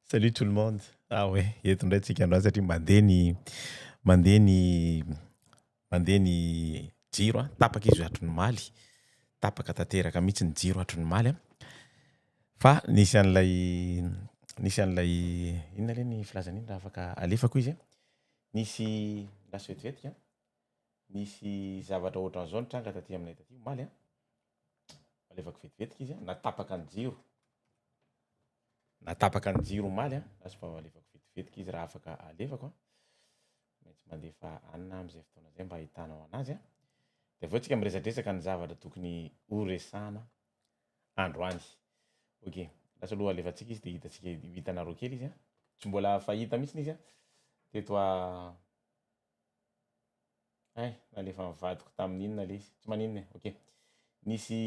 Salut tout le monde. Ah ouais, eto indray tsika androany satria mandeha ny mandeha ny mandeha ny jiro a, tapaka izy hatry ny omaly, tapaka tanteraka mihitsy ny jiro hatry ny omaly a, fa nisy an'ilay nisy an'ilay inona le ny filazana iny raha afaka alefako izy a, nisy lasa vetivetika nisy zavatra ohatran'izao nitranga taty aminay taty omaly a, alefako vetivetika izy a, natapaka ny jiro, natapaka ny jiro omaly a, lasa fa alefako vetivetika izy raha afaka alefako a, maintsy mandefa anona amin'izay fotoana izay mba ahitanao anazy a, de avy eo tsika miresadresaka ny zavatra tokony ho resahana androany. Ok, lasa aloha alefantsika izy de hitantsika hitanareo kely izy a, tsy mbola fahita mihitsy izy a teto a. Hay, nalefan'ny vadiko tamin'ny inona le izy? Tsy maninona e, ok. Nisy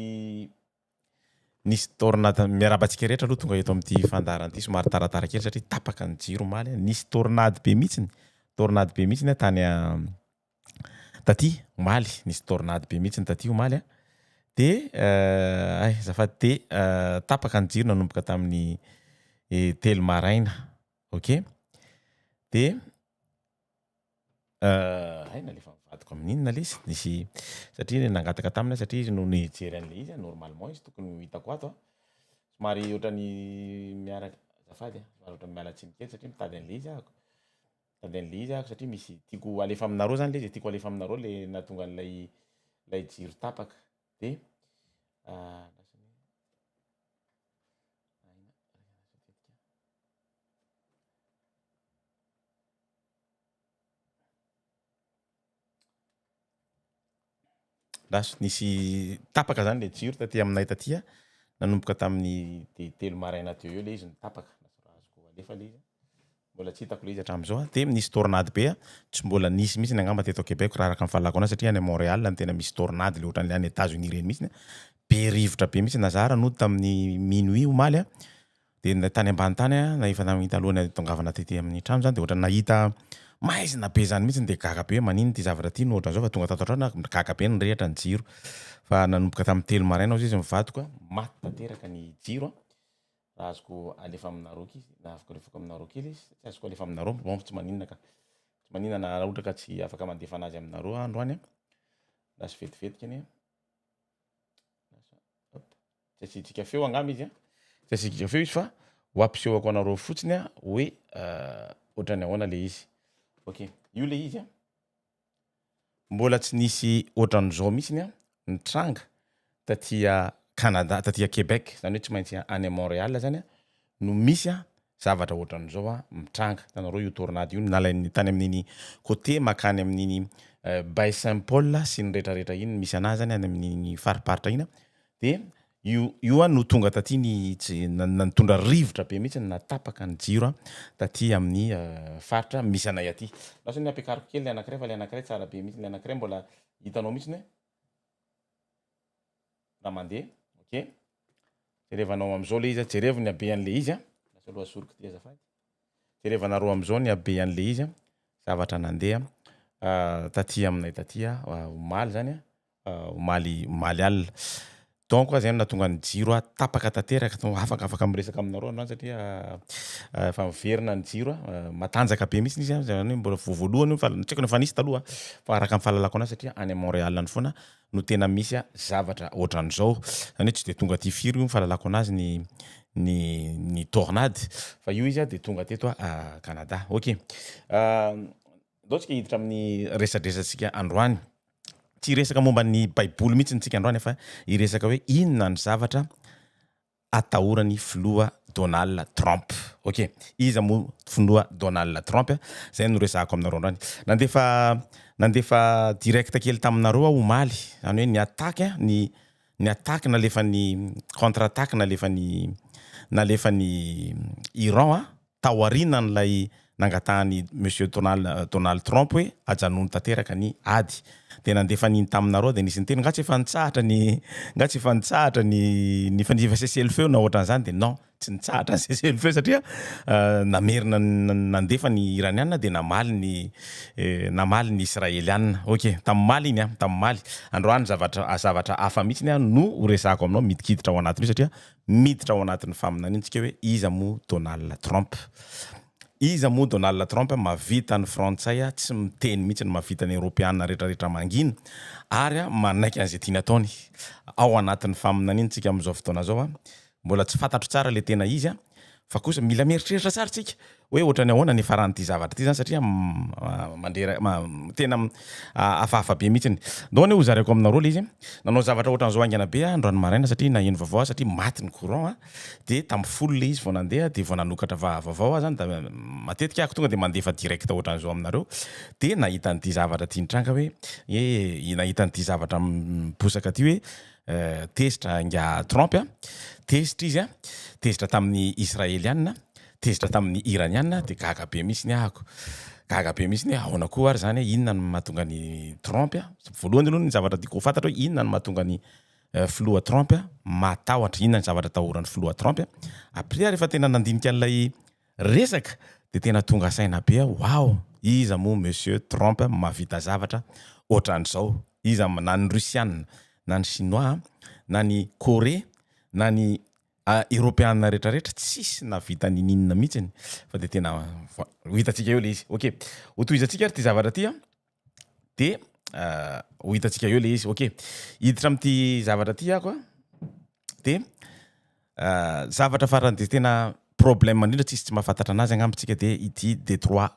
nisy tornade, miarahaba antsika rehetra aloha tonga eto amin'ity fandaharana ity, somary taratara kely satria tapaka ny jiro omaly, nisy tornade be mihitsiny, tornade be mihitsiny tany taty omaly, nisy tornade be mihitsiny taty omaly an, de hay azafady, de tapaka ny jiro nanomboka tamin'ny telo maraina, ok, de Hay nalefa ny vadiko amin'ny inona lesy, nisy satria nangataka taminy aho satria izy no nijery an'ilay izy, normalement izy tokony ho hitako ato an, somary ohatran'ny miaraka, azafady an, somary ohatran'ny miala tsiny kely satria mitady an'ilay izy ahako, mitady an'ilay izy ahako satria misy tiako alefa aminareo zany ilay izy e, tiako alefa aminareo le nahatonga an'ilay ilay jiro tapaka de Lasa nisy tapaka zany le jiro taty aminay taty a, nanomboka tamin'ny de telo maraina teo eo le izy no tapaka, lasa raha azoko alefa le izy, mbola tsy hitako le izy hatramin'izao a, de nisy tornade be a, tsy mbola nisy mihitsy angamba teto Québec raha araka ny fahalalako anazy satria any Montréal no tena misy tornade le ohatran'le any Etats-Unis reny mihitsy, be rivotra be mihitsy, na za ary nody tamin'ny minuit omaly a, De na tany ambany tany aho na efa nahita alohan'ny hahatongavana tety amin'ny trano zany de ohatran'ny nahita maizina be zany mihitsy de gaga be hoe maninona ity zavatra ity no ohatran'izao fa tonga tato an-trano aho gaga be nirehitra ny jiro fa nanomboka tamin'ny telo maraina hozy izy nivadiko a, maty tanteraka ny jiro a, raha azoko alefa aminareo kely izy na afaka alefako aminareo kely izy, tsy azoko alefa aminareo bon tsy maninona ka, tsy maninona na raha ohatra ka tsy afaka mandefa anazy aminareo aho androany a, lasa vetivetika anie. Tsy asiantsika feo angamba izy a, tsy asiantsika feo izy fa ho ampisehoko anareo fotsiny a hoe ohatran'ny ahoana le izy. Ok, io le izy a, mbola tsy nisy ohatran'izao mihitsiny a nitranga taty Canada, taty Québec, zany hoe tsy maintsy any Montréal zany a no misy a zavatra ohatran'izao a mitranga, hitanareo io tornade io nalain'ny tany amin'iny côté makany amin'iny baie Saint Paul sy ny retraretra iny misy anazy zany any amin'iny fariparitra iny a, de io io a no tonga taty ny tsy nitondra rivotra be mihitsy natapaka ny jiro a taty amin'ny faritra misy anay aty, lasa ny ampiakariko kely le anakiray fa le anakiray tsara be mihitsy, le anakiray mbola hitanao mihitsy hoe raha mandeha, ok, jerevanao am'zao le izy a, jerevo ny habean'le izy a, lasa aloha asoriko ty azafady, jerevanareo am'zao ny habean'le izy a, zavatra nandeha taty aminay taty a omaly zany a, omaly omaly alina, donc zay no nahatonga ny jiro a tapaka tanteraka, tonga afaka afaka miresaka aminareo androany satria efa miverina ny jiro a, matanjaka be mihitsy izy a, zany hoe mbola vao voalohany io fa tsy haiko na efa nisy taloha fa araka ny fahalalako anazy satria any Montréal any foana no tena misy zavatra ohatran'izao, zany hoe tsy de tonga aty firy io ny fahalalako anazy ny ny ny tornade fa io izy a de tonga teto a Canada, ok ndao tsika hiditra amin'ny resadresantsika androany, tsy hiresaka momba ny baiboly mihitsy tsika androany fa hiresaka hoe inona ny zavatra atahoran'ny filoha Donald Trump. Ok, iza moa filoha Donald Trump? Zay no resahako aminareo androany. Nandefa nandefa direct kely taminareo aho omaly, zany hoe ny attaque ny ny attaque nalefan'ny contre attaque nalefan'ny nalefan'ny Iran taorianan'ilay nangatahan'i Monsieur Donald Donald Trump hoe ajanony tanteraka ny ady. Dia nandefa an'iny taminareo dia nisy niteny nga tsy efa nitsahatra ny nga tsy efa nitsahatra ny ny efa efa cessez-le-feu na ohatran'izany dia non tsy nitsahatra ny cessez-le-feu satria namerina nandefa ny Iraniana dia namaly ny namaly ny Israeliana. Ok, tamin'ny omaly iny an, tamin'ny omaly. Androany zavatra zavatra hafa mihitsiny an no ho resahako aminao midikiditra ao anatin'io satria miditra ao anatin'ny faminaniana tsika hoe iza moa Donald Trump. Iza moa Donald Trump mahavita ny frantsay tsy miteny mihitsy ny mahavita ny eropeana retraretra mangina ary manaiky an'izay tiany ataony ao anatin'ny faminaniana tsika amin'izao fotoana izao. Mbola tsy fantatro tsara le tena izy an, fa kosa mila mieritreritra tsara tsika hoe ohatrany ahoana ny hiafaran'ity zavatra ity zany satria mandrera tena hafahafa be mihitsiny. Ndao anie ho zaraiko aminareo le izy, nanao zavatra ohatran'izao haingana be aho androany maraina satria naheno vaovao aho satria maty ny courant an, de tamin'ny 10 le izy vao nandeha de vao nanokatra vaovao aho zany da matetika ahako tonga de mandefa direct ohatran'izao aminareo de nahita an'ity zavatra ity nitranga hoe e nahita an'ity zavatra miposaka ty hoe Tezitra ingahy Trump a, tezitra izy a, tezitra tamin'ny Israeliana, tezitra tamin'ny Iraniana, dia gaga be mihitsy ny ahako. Gaga be mihitsy ny hoe ahoana koa ary izany hoe inona no mahatonga an'i Trump a, voalohany aloha ny zavatra tiako ho fantatra hoe inona no mahatonga an'i filoha Trump matahotra, inona ny zavatra atahoran'ny filoha Trump. Après rehefa tena nandinika an'ilay resaka dia tena tonga saina be aho, waouh, iza moa monsieur Trump mahavita zavatra ohatran'izao, iza na ny Russiana na ny Chinois na ny Corée na ny Eropeana retraretra tsisy nahavita ninininona mihitsiny fa dia tena ho hitantsika eo le izy. Ok, ho tohizantsika ary ity zavatra ity an, dia ho hitantsika eo le izy. Ok, hiditra amin'ity zavatra ity aho an, dia Zavatra farany dia tena problème indrindra tsisy tsy mahafantatra anazy angamba tsika dia ity détroit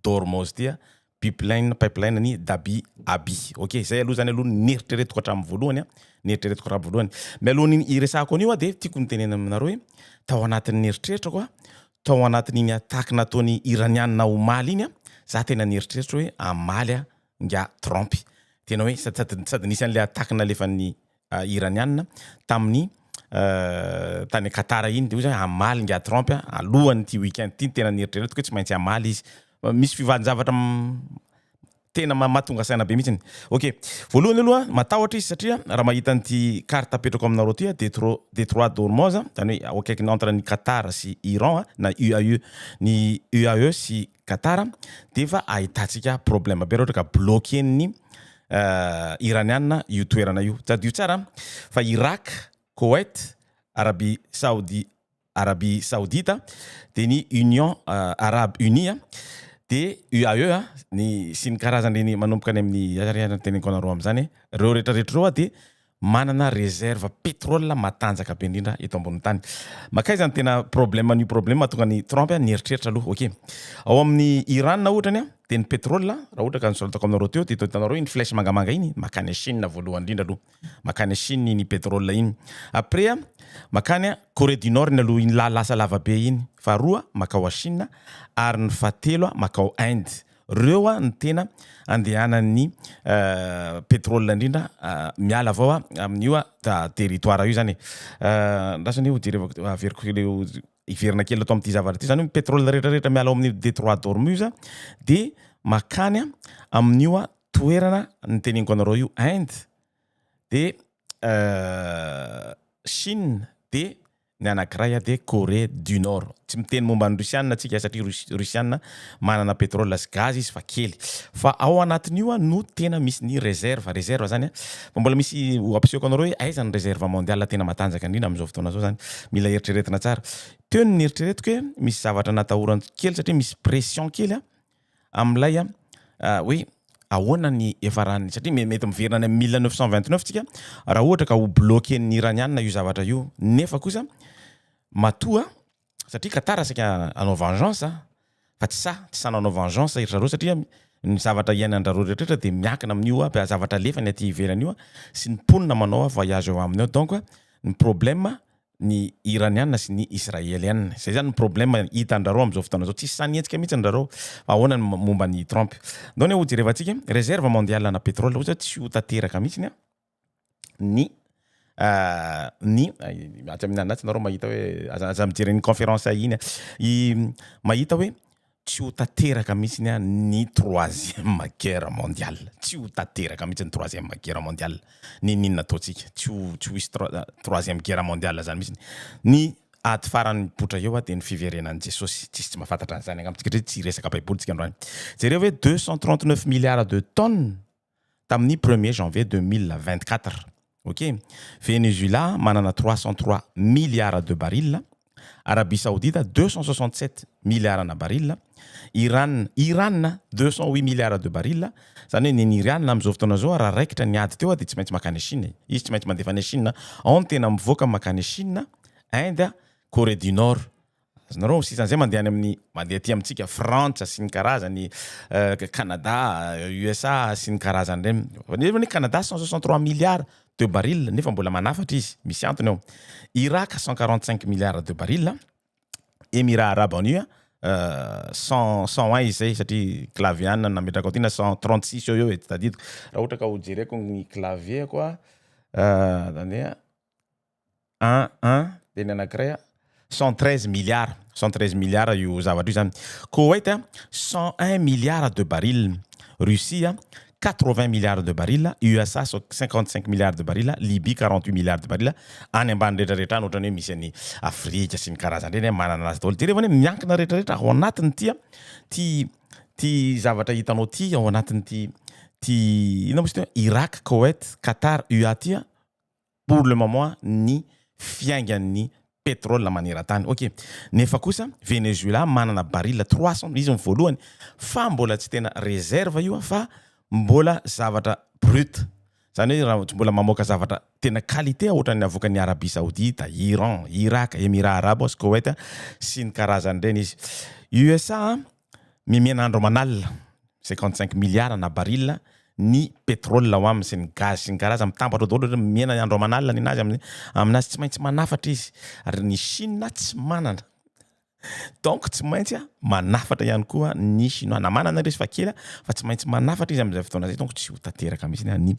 d'Ormoz ity a, pipeline pipeline ny Dhabi Abi. Ok, zay aloha zany aloha ny neritreretiko hatramin'ny voalohany a, neritreretiko hatramin'ny voalohany. Mialohan'ny hiresahako an'io aho dia tiako ny tenenina aminareo hoe tao anatin'ny eritreritrako a, tao anatin'iny attaque nataon'ny Iraniana omaly iny a, za tena nieritreritra hoe hamaly aho ingahy Trump. Tena hoe sady sady nisy an'ilay attaque nalefan'ny Iraniana tamin'ny tany Qatar iny de hoy zany hamaly ingahy Trump alohan'ity week-end ity tena nieritreretiko hoe tsy maintsy hamaly izy. Misy fivahan-javatra tena mahatonga saina be mihitsiny. Ok, voalohany aloha matahotra izy satria raha mahita an'ity carte apetrako aminareo ity détroit détroit d'Ormuz zany hoe ao akaikin'ny entre ny Qatar sy Iran na UAE ny UAE sy Qatar dia efa ahitantsika problème be raha ohatra ka bloquer-n'ny Iraniana io toerana io. Tadidio tsara fa Irak, Koweït, Arabie Saoudi Arabie Saoudite dia ny Union Arabe Unie dia UAE ny sy ny karazany ireny manomboka any amin'ny aiza ary teneniko anareo amin'izany e, ireo rehetra rehetra ireo dia manana réserve pétrole matanjaka be indrindra eto ambonin'ny tany. Makaiza ny tena problème an'io problème mahatonga an'i Trump nieritreritra aloha. Ok. Ao amin'ny Iran ohatra ny dia ny pétrole raha ohatra ka nosoratako aminareo teo dia hitanareo iny flèche mangamanga iny makany Chine voalohany indrindra aloha. Makany Chine iny pétrole iny. Après makany Corée du Nord ny aloha iny lasa lava be iny. Faharoa makao Chine ary ny fahatelo makao Inde. Reo no tena andehanan'ny pétrole indrindra miala avy ao amin'io territoire io zany e. Andraso anie ho jerevako averiko kely hiverina kely ato amin'ity zavatra ity zany hoe ny pétrole rehetra rehetra miala ao amin'ny détroit d'Ormuz dia makany amin'io toerana niteneniko anareo io Inde dia Chine dia ny anankiray dia Corée du Nord. Tsy miteny momba ny Rusiana tsika satria Rusiana manana pétrole sy gaz izy fa kely. Fa ao anatin'io no tena misy ny réserve, réserve zany fa mbola misy ho ampisehoko anareo hoe aiza ny réserve mondiale tena matanjaka indrindra amin'izao fotoana izao zany. Mila eritreretina tsara. Teo no nieritreretiko hoe misy zavatra natahorana kely satria misy pression kely amin'ilay hoe ahoana ny hiafaran'ny, satria mety miverina any amin'ny 1929 tsika raha ohatra ka ho bloquer-n'ny Iraniana io zavatra io, nefa kosa matoa satria Qatar saika hanao vengeance fa tsy sahy, tsy sahy nanao vengeance ry zareo satria ny zavatra iainan-dRareo rehetrarehetra dia miankina amin'io aby zavatra alefany aty ivelany io sy ny mponina manao voyage eo aminy ao, donc ny problème ny Iraniana sy ny Israeliana. Izay zany ny problème hitan-drareo amin'izao fotoana izao. Tsisy sahy nihetsika mihitsy ny rareo. Fa ahoana ny momba an'i Trump? Ndao anie ho jerevantsika. Réserve mondiale ana pétrole ohatra tsy ho tanteraka mihitsy ny ny atsy amin'ny atsy nareo mahita hoe aza aza mijery ny conférence iny. I mahita hoe. Tsy ho tanteraka mihitsiny a ny troisième guerre mondiale, tsy ho tanteraka mihitsy ny troisième guerre mondiale, n'inon'inona ataontsika, tsy ho tsy ho hisy troisième guerre mondiale zany mihitsiny. Ny ady farany mipoitra eo a dia ny fiverenan'i Jesosy, tsisy tsy mahafantatra an'izany angamba tsika satria tsy hiresaka baiboly tsika androany. Jereo hoe 239 milliards de tonnes tamin'ny premier janvier 2024. Ok, Venezuela manana 303 milliards de barils, Arabie Saoudite 267 milliards na barils, Iran Iran 208 milliards de barils, zany hoe ny Iran amin'izao fotoana izao raha raikitra ny ady teo dia tsy maintsy makany Chine, izy tsy maintsy mandefa any Chine, ao ny tena mivoaka makany Chine, Inde, Corée du Nord. Azonareo ny sisan'izay mandeha any amin'ny mandeha aty amintsika Frantsa sy ny karazany, Canada, USA sy ny karazany ireny. Nefa ny Canada 163 milliards de barils nefa mbola manafatra izy, misy antony ao. Irak 145 milliards de barils, Emirats Arabes Unis 100 101 izy zay satria clavier any nametraka ao ty na 136 eo eo e, tsy tadidiko. Raha ohatra ka ho jereko ny clavier-ko a, andeha un un de ny anakiray a 113 milliards, 113 milliards io zavatra io zany. Koweït a 101 milliards de barils, Russie a 80 milliards de barils, USA 55 milliards de barils, Libye 48 milliards de barils, any ambany rehetrarehetra any ohatrany hoe misy any Afrika sy ny karazany reny a manana anazy daholo. Jereo anie miankina rehetrarehetra ao anatin'ity a ty ty zavatra hitanao ty ao anatin'ity ty inona moa izy ty Irak, Koweït, Qatar, UA ty a pour le moment ny fiaingan'ny pétrole maneran-tany. Ok, nefa kosa Venezuela manana baril 300 izy ny voalohany fa mbola tsy tena réserve io fa mbola zavatra brut, zany hoe raha tsy mbola mamoaka zavatra tena qualité ohatran'ny avoakan'ny Arabie Saoudite, Iran, Irak, Émirats Arabes sy Koweït sy ny karazany reny izy. USA mimena andro aman'alina 55 milliards na baril ny pétrole ao aminy sy ny gaz sy ny karazany mitambatra ao daholo ohatra mihena andro aman'alina ny anazy amin'ny aminazy tsy maintsy manafatra izy ary ny Chine tsy manana donc tsy maintsy a manafatra ihany koa ny chinois na manana izy fa kely fa tsy maintsy manafatra izy amin'izay fotoana zay donc tsy ho tanteraka mihitsy ny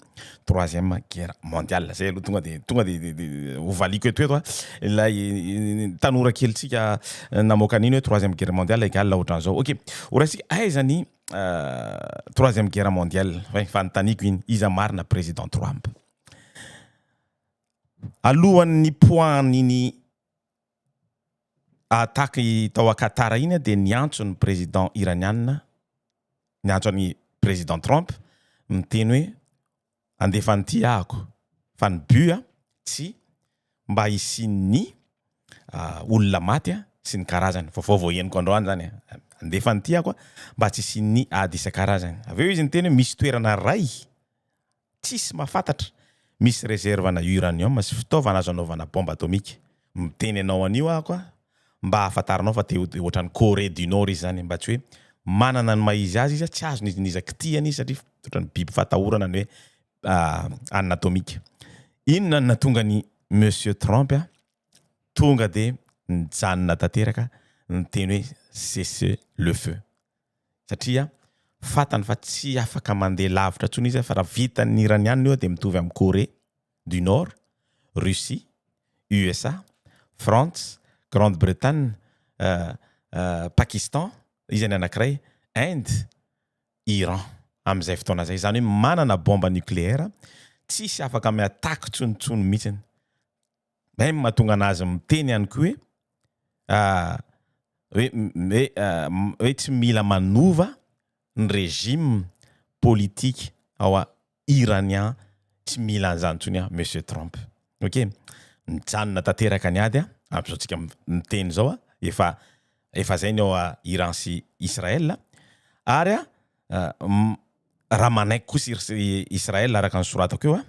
troisième guerre mondiale. Zay aloha tonga de hovaliko eto eto a ilay tanora kelitsika namoaka an'iny hoe troisième guerre mondiale égale ohatran'izao. Ok, horaisika aiza ny troisième guerre mondiale? Fanontaniako iny, iza marina président Trump? Alohan'ny poan'iny attaque tao a Qatar iny de niantso ny président iraniana, niantso any président Trump miteny hoe andefa an'ity ahako fa ny but a tsy mba hisian'ny olona maty a sy ny karazany. Vaovao vao henoko androany zany a, andefa an'ity ahako a mba tsy hisian'ny ady isan-karazany. Avy eo izy niteny hoe misy toerana ray tsisy mahafantatra misy réserve na uranium sy fitaovana azo anaovana bombe atomique, miteny anao an'io ahako a mba ahafantaranao fa te ohatran'ny Corée du Nord izy zany, mba tsy hoe manana ny maha izy azy izy a, tsy azony izy niza kitihana izy satria ohatran'ny biby fatahorana ny hoe anina atomika. Inona no nahatonga ny monsieur Trump a tonga de nijanona tanteraka niteny hoe cessez le feu? Satria fantany fa tsy afaka mandeha lavitra intsony izy fa raha vitan'ny iranianina io de mitovy amin'ny Corée du Nord, Russie, USA, France, Grande-Bretagne, Pakistan izy ny anankiray, Inde, Iran amin'izay fotoana zay. Zany hoe manana bombe nucléaire tsisy afaka mi-attaque tsonitsony mihitsiny. Même mahatonga anazy miteny ihany koa hoe hoe hoe tsy mila manova ny régime politique ao a iranien, tsy mila an'izany intsony a monsieur Trump. Ok, mijanona tanteraka ny ady a am'izao tsika miteny zao a efa zay ny ao a Iran sy Israël ary a raha manaiky kosa Israël araka ny soratako eo a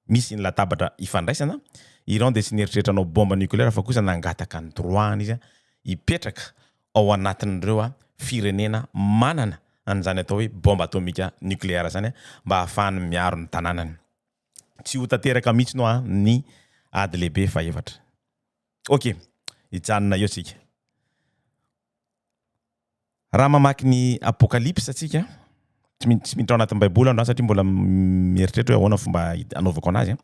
misy ny latabatra ifandraisana. Iran de tsy nieritreritra anao bombe nucléaire fa kosa nangataka ny droit-ny izy a hipetraka ao anatin'ireo a firenena manana an'izany atao hoe bombe atomika nucléaire zany a mba ahafahany miaro ny tanànany. Tsy ho tanteraka mihitsy no a ny ady lehibe fahefatra. Ok, hijanona eo tsika. Raha mamaky ny Apokalypse atsika, tsy miditra ao anatin'ny baiboly androany satria mbola mieritreritra hoe ahoana fomba anaovako anazy a.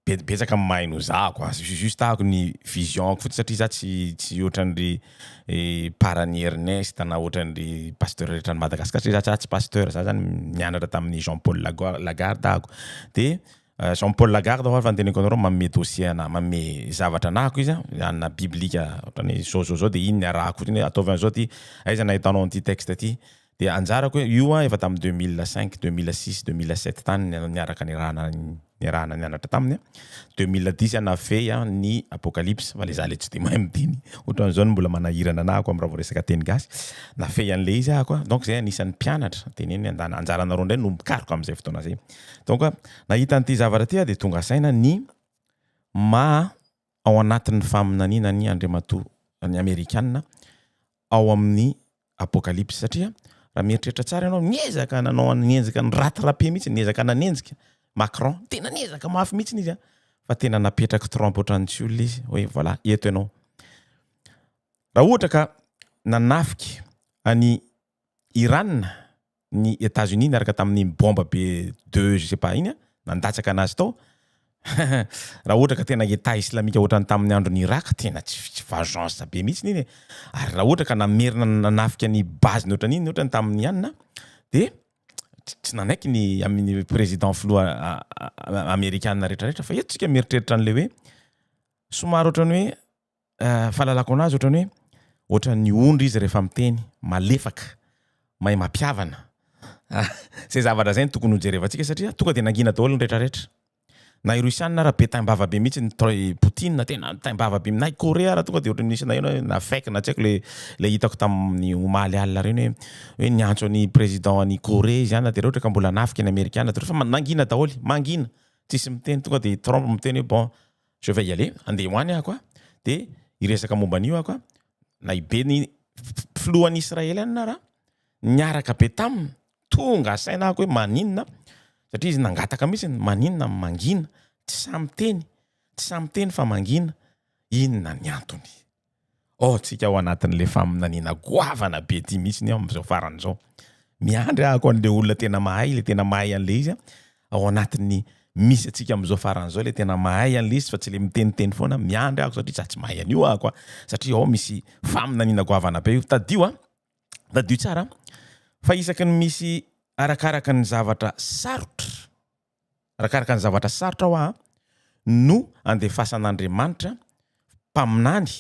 Be betsaka ny mahay noho za quoi, juste ahako ny vision-ko fotsiny satria za tsy tsy ohatran'ry paran'i Ernest na ohatran'ry pasteur rehetra any Madagascar satria za tsy pasteur, za zany nianatra tamin'i Jean Paul Lagarde ahako, de Jean Paul Lagarde ho'a fa noteneniko anareo manome dossier ana manome zavatra anahako izy an, anona biblika ohatran'ny hoe zao zao zao de iny ny arahako fotsiny hoe ataovy an'izao ty, aiza nahitanao an'ity texte ty, de anjarako hoe io an efa tamin'ny 2005, 2006, 2007 tany niaraka niarahana niarahana nianatra taminy an, 2010 aho nafehy an ny apocalypse fa le za le tsy de mahay miteny ohatran'izao no mbola manahirana anahako am raha vao resaka teny gasy, nafehy an'le izy ahako an, donc zay anisan'ny mpianatra teneno hoe andana anjaranareo ndray no mikaroka am'zay fotoana zay. Donc nahita an'ity zavatra ity aho dia tonga saina ny maha ao anatin'ny faminaniana ny Andriamatoa ny Amerikana ao amin'ny Apokalypsy satria raha mieritreritra tsara ianao niezaka nanao niezaka ny rattraper mihitsy niezaka nanenjika Macron tena niezaka mafy mihitsy izy fa tena napetraky Trump ohatran'ny tsy olona izy hoe voilà eto ianao. Raha ohatra ka nanafika an'i Iran ny Etats Unis niaraka tamin'iny bombe be de je sais pas iny nandatsaka anazy tao raha ohatra ka tena Etat islamika ohatran'ny tamin'ny andron'i Irak tena tsy tsy vengeance be mihitsy iny e, ary raha ohatra ka namerina nanafika ny base-ny ohatran'iny ohatrany tamin'ny anona de tsy nanaiky ny amin'ny président filoha amerikana rehetrarehetra fa eto tsika mieritreritra an'le hoe somary ohatran'ny hoe Fahalalako anazy ohatran'ny hoe ohatran'ny ondry izy rehefa miteny, malefaka, mahay mampihavana. Zay zavatra zay no tokony ho jerevantsika satria tonga de nangina daholo ny retraretra. Na i Russiana ara be taimbava be mihitsy ny Tro- Poutine tena taimbava be, na i Corée ara tonga de ohatran'ny nisy naheno hoe na fake na tsy haiko le le hitako tamin'ny omaly alina reny hoe hoe niantso an'i président an'i Corée izy any de raha ohatra ka mbola hanafika ny amerikana de fa nangina daholo, mangina, tsisy miteny tonga de i Trump miteny hoe bon Je vais y aller, andeha ho any aho a, de hiresaka momba an'io aho a, na i be ny filohan'i Israely any ara niaraka be taminy, tonga saina aho hoe maninona satria izy nangataka mihitsy maninona mangina, tsy sahy miteny, tsy sahy miteny fa mangina, inona ny antony? Oh, tsika ao anatin'le faminaniana goavana be ty mihitsy ny amin'izao farany izao. Miandry ahako an'le olona tena mahay, le tena mahay an'le izy ao anatin'ny misy antsika amin'izao farany izao, le tena mahay an'le izy fa tsy le miteniteny foana. Miandry ahako satria za tsy mahay an'io ahako a, satria ao misy faminaniana goavana be io. Tadidio a, tadidio tsara fa isaky ny misy arakaraka ny zavatra sarotra, Arakaraka ny zavatra sarotra hoa no andefasan'Andriamanitra mpaminany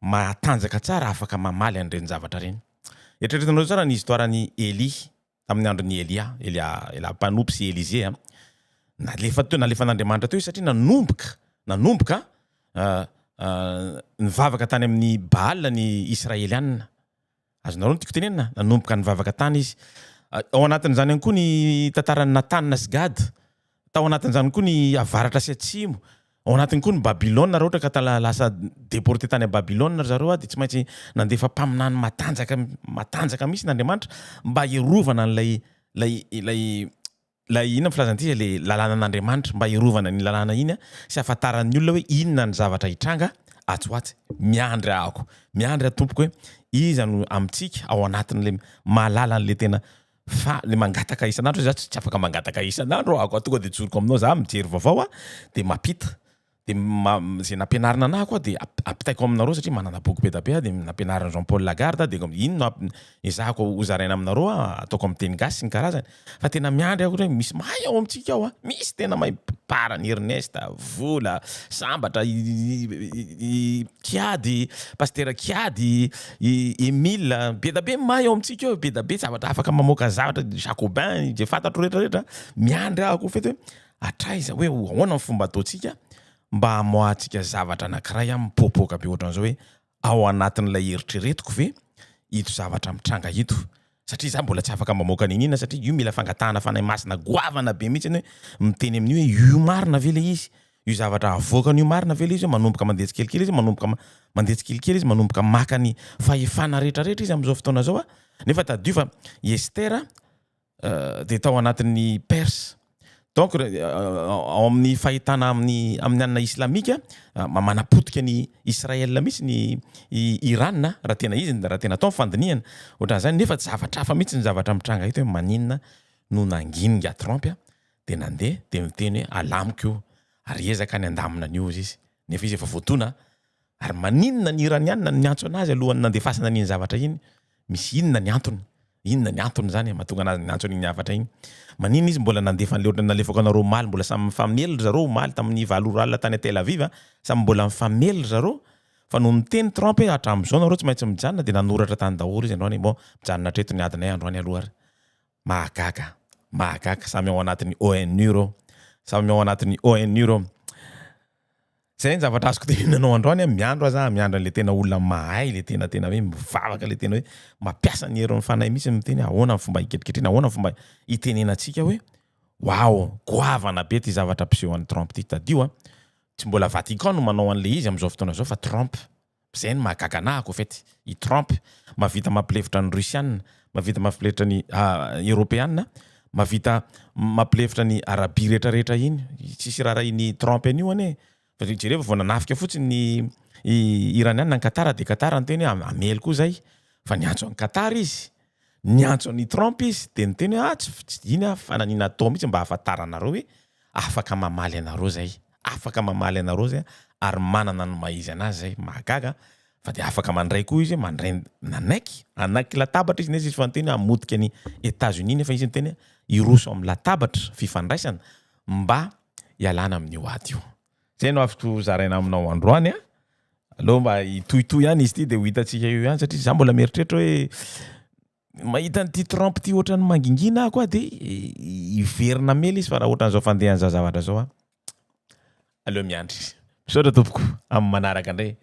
matanjaka tsara afaka mamaly an'ireny zavatra ireny. Eritreretinareo tsara ny histoire-n'i Elia tamin'ny andron'i Elia, Elia, Elia mpanompo sy Elisée a. Nalefa teo, nalefan'Andriamanitra teo izy satria nanomboka, nanomboka nivavaka tany amin'ny Baal ny Israelianina. Azonareo ny tiako tenenina? Nanomboka nivavaka tany izy. Ao anatin'izany ihany koa ny tantaran'i Natana sy Gad. Tao anatin'izany koa ny avaratra sy atsimo. Ao anatiny koa ny Babylona, raha ohatra ka lasa déporté tany Babylona ry zareo dia tsy maintsy nandefa mpaminany matanjaka matanjaka mihitsy Andriamanitra mba hiarovana an'ilay ilay ilay Ilay inona ny filazana ity le lalànan'Andriamanitra mba hiarovana an'iny lalàna iny sy hahafantaran'ny olona hoe inona ny zavatra hitranga atsy ho atsy. Miandry ahako, miandry aho tompoko hoe iza no amintsika ao anatin'le mahalala an'le tena fa le mangataka isan'andro za tsy afaka mangataka isan'andro ahako tonga de tsoriko aminao za mijery vaovao aho de mampita. De zay nampianarina anahy koa de ampitaiko aminareo satria manana boky be da be aho de nampianarin'i Jean Paul Lagarde de iny no ezahako ho zaraina aminareo ataoko amin'ny teny gasy sy ny karazany fa tena miandry aho hoe misy mahay ao amintsika ao a, misy tena mahay parany Ernest, Vola, Sambatra, i Kiady, Pasitera Kiady, i Emile, be da be mahay ao amintsika ao, be da be zavatra afaka mamoaka zavatra, Jacobin, zay fantatro rehetra rehetra, miandry aho koa fety hoe Hatraiza hoe ahoana ny fomba ataontsika mba hamoahantsika zavatra anankiray mipoapoaka be ohatran'izao hoe ao anatin'ilay eritreretiko ve ito zavatra mitranga ito? Satria za mbola tsy afaka mamoaka n'inona satria io mila fangatahana fanahy masina goavana be mihitsy hoe miteny amin'io hoe io marina ve le izy? Io zavatra avoakany io marina ve le izy hoe manomboka mandeha tsikelikely izy, manomboka mandeha tsikelikely izy, manomboka maka ny fahefana rehetrarehetra izy amin'izao fotoana izao a! Nefa tadidio fa i Estera dia tao anatin'ny Perse. Donc ao amin'ny fahitana amin'ny amin'ny anona islamika manapotika ny Israël mihitsy ny Iran raha tena izy raha tena atao ny fandinihana ohatran'izany nefa zavatra hafa mihitsy ny zavatra mitranga eto hoe maninona no nanginy nga Trump dia nandeha dia niteny hoe alamiko io. Ary hiezaka ny handamina an'io hozy izy. Nefa izy efa voadona. Ary maninona ny Iraniana no niantso anazy alohan'ny nandefasana an'iny zavatra iny? Misy inona ny antony? Inona ny antony izany mahatonga anazy niantso an'iny hafatra iny? Maninona izy mbola nandefa an'ilay ohatran'ny nalefako anareo omaly, mbola samy mifamely ry zareo omaly tamin'ny 8 ora alina tany Tel Aviv, samy mbola mifamely ry zareo. Fa nony niteny Trump hoe hatramin'izao nareo tsy maintsy mijanona dia nanoratra tany daholo izy androany hoe bon, mijanona hatreto ny adinay androany aloha ary. Mahagaga, mahagaga, samy ao anatin'ny ONU ireo, samy ao anatin'ny ONU ireo. Zay ny zavatra azoko tenenina anao androany an, miandro aza aho, miandry an'le tena olona mahay, le tena tena hoe mivavaka, le tena hoe mampiasa ny herin'ny fanahy mihitsy miteny hoe ahoana ny fomba hiketriketrena, ahoana ny fomba hitenenantsika hoe waouh, goavana be ty zavatra ampiseho an'i Trump ty, tadidio an, tsy mbola Vatican no manao an'le izy amin'izao fotoana izao fa Trump. Zay no mahagaga anah au fait, i Trump mahavita mampilefitra ny Russiana, mahavita mampilefitra ny Eropeana, mahavita mampilefitra ny Arabie rehetra rehetra iny, tsisy raharahian'i Trump an'io anie, fa jereo vao nanafika fotsiny ny Iraniana an'i Qatar de Qatar niteny hoe hamely koa zay, fa niantso an'i Qatar izy, niantso an'i Trump izy de niteny hoe ah tsy iny ah fa nanina atao mihitsy mba ahafantaranareo hoe afaka mamaly anareo zay, afaka mamaly anareo zay ary manana ny maha izy anazy zay, mahagaga fa de afaka mandray koa izy hoe mandray nanaiky hanaiky latabatra izy nefa izy fa niteny hoe hamotika ny Etats Unis nefa izy niteny hoe hiroso amin'ny latabatra fifandraisana mba hialana amin'io ady io. Zay no azoko zaraina aminao androany a. Aleo mba hitohitohy ihany izy ity de ho hitantsika eo ihany satria za mbola mieritreritra hoe mahita an'ity Trump ity ohatran'ny mangingina aho koa de hiverina hamely izy fa raha ohatran'izao fandehan'izao zavatra zao a, aleo miandry. Misaotra tompoko, amin'ny manaraka indray.